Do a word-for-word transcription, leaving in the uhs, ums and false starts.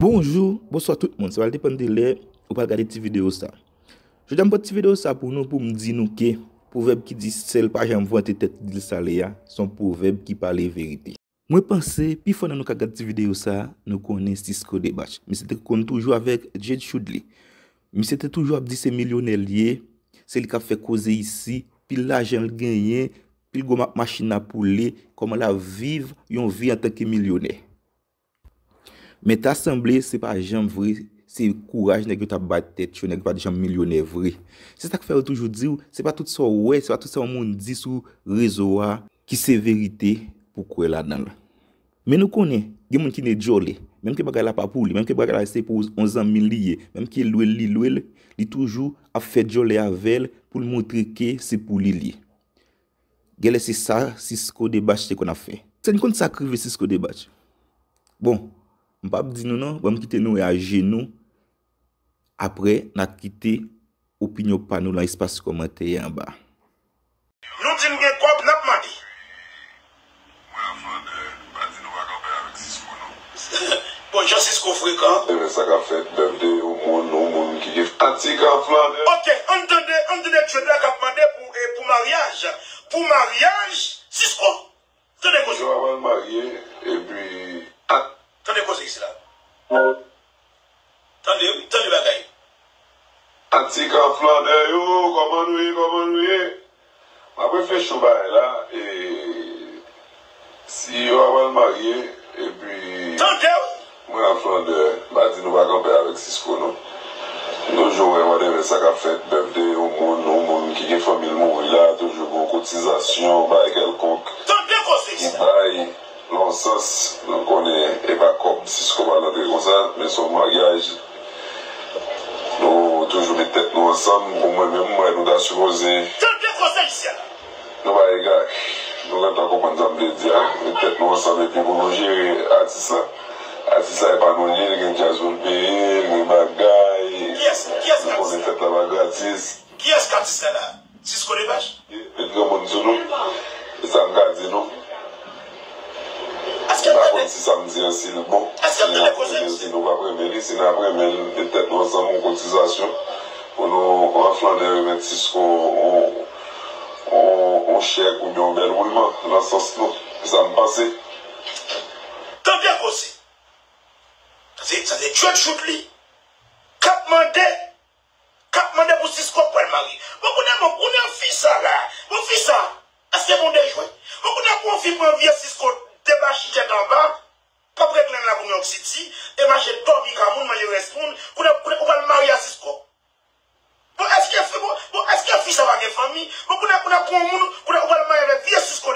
Bonjou, bonswa tout moun. Sa pral depann de lè ou pral gade ti videyo sa. Jodi a m pote ti videyo sa pou nou, pou m di nou ke pwovèb ki di sèl pa janm vante tèt li sale a, se yon pwovèb ki pale verite. Mwen panse, pifò nan nou k ap gad ti videyo sa, nou konnen Sisco Debach. Misye te konn toujou avèk Jade Chudley. Misye te toujou ap di se milyonè l ye, se li k ap fè koze isi, pil lajan l genyen, pil gwo ma-, machin a poule, kòman l ap viv yon vi antanke milyonè. Men ta sanble se pa janm vre, se kouraj nèg yo t ap bay tèt yo, nèg yo pa t janm milyonè vre. Se sa k fè yo toujou di w, se pa tout sa w wè, se pa tout sa yon moun di sou rezo a ki se verite pou kwè ladan l. Men nou konnen, gen moun ki ne djòlè, menm ke bagay la pa pou li, menm ke bagay la se pou yon zanmi l li ye, menm ke lwe l li lwe l, li toujou ap fè djòlè avè l pou l montre ke se pou li l ye. Genlè se sa Sisco Debach te konn ap fè. Èske n konn sa k rive Sisco Debach? Bon, m p ap di nou non, ban m kite nou wè a je nou. Apre, n a kite opinyon pa nou lan espas kòmantè anba. Nou di n gen kòb, n ap mande. Mwen a Flandè, pa di nou pa kanpe avèk Sisco non. Bon, jan Sisco frekan. Ebyen, sa k ap fèt, bèf de yon moun, yon moun ki gen fanatik a Flandè. Ok, ann tande, ann tande Djodla k ap mande pou, eh, pou maryaj. Pou maryaj, Sisco. Tande koze. Yo ap al marye, epi, ah. Tande koze isi la. Tande, wi, tande bagay. Atik a Flandè yo, kòman nou ye, kòman nou ye? M ap reflechi yon bagay la, e, si yo ap al marye, epi. Tande, wi. Mwen a Flandè, m pa di nou pa kanpe avèk Sisco non. M toujou wè whatever sa k ap fèt, bèf de yon moun, yon moun ki gen fanmi l mouri la, toujou gon kotizasyon, bagay kèlkonk. Tande koze ki bay, nan yon sans, nou konnen e pa kòb Sisco pral antre konsa, men se yon maryaj. Nou toujou met tèt nou ansanm, pou mwen menm, m wè nou ta sipoze. Tande koze isi a. Nou pa egare. Nou gentan konprann sa m vle di a. Met tèt nou ansanm epi pou nou jere atis la. Atis la e pa nou l ye, li gen djaz pou l peye, li gen bagay. Kiyès, kiyès ki atis la? Nou konnen fèt la pa gratis. Kiyès ki atis la la? Sisco Debach? Met granmoun sou nou. E sa m ka di nou. M pa konn si sa m di an si l bon. Si n ap renmen l, si nou p ap renmen li, si n ap renmen l, met tèt nou ansanm, yon kotizasyon, pou nou, an Flandè remèt Sisco yon, yon, yon chèk oubyen yon bèl woulman, nan sans nou. Se sa m panse. Tande koze. Sa se, sa se Djodla Chudley k ap mande k ap mande pou Sisco pral marye. Bon, kounye a, bon, kounye a, fi sa la, bon, fi sa, èske bon dejwe? Bon, kounye a, pou yon fi pran vye Sisco, debachi tèt anba, k ap regle l la pou New York City, e mache dòmi ka moun, manje rès moun, kounye a, kounye a, ou pral marye a Sisco? Bon, èske fi, bon, bon, èske fi sa pa gen fanmi? Bon, kounye a, kounye a, pou yon moun, kounye a, ou pral marye avèk vye Sisco?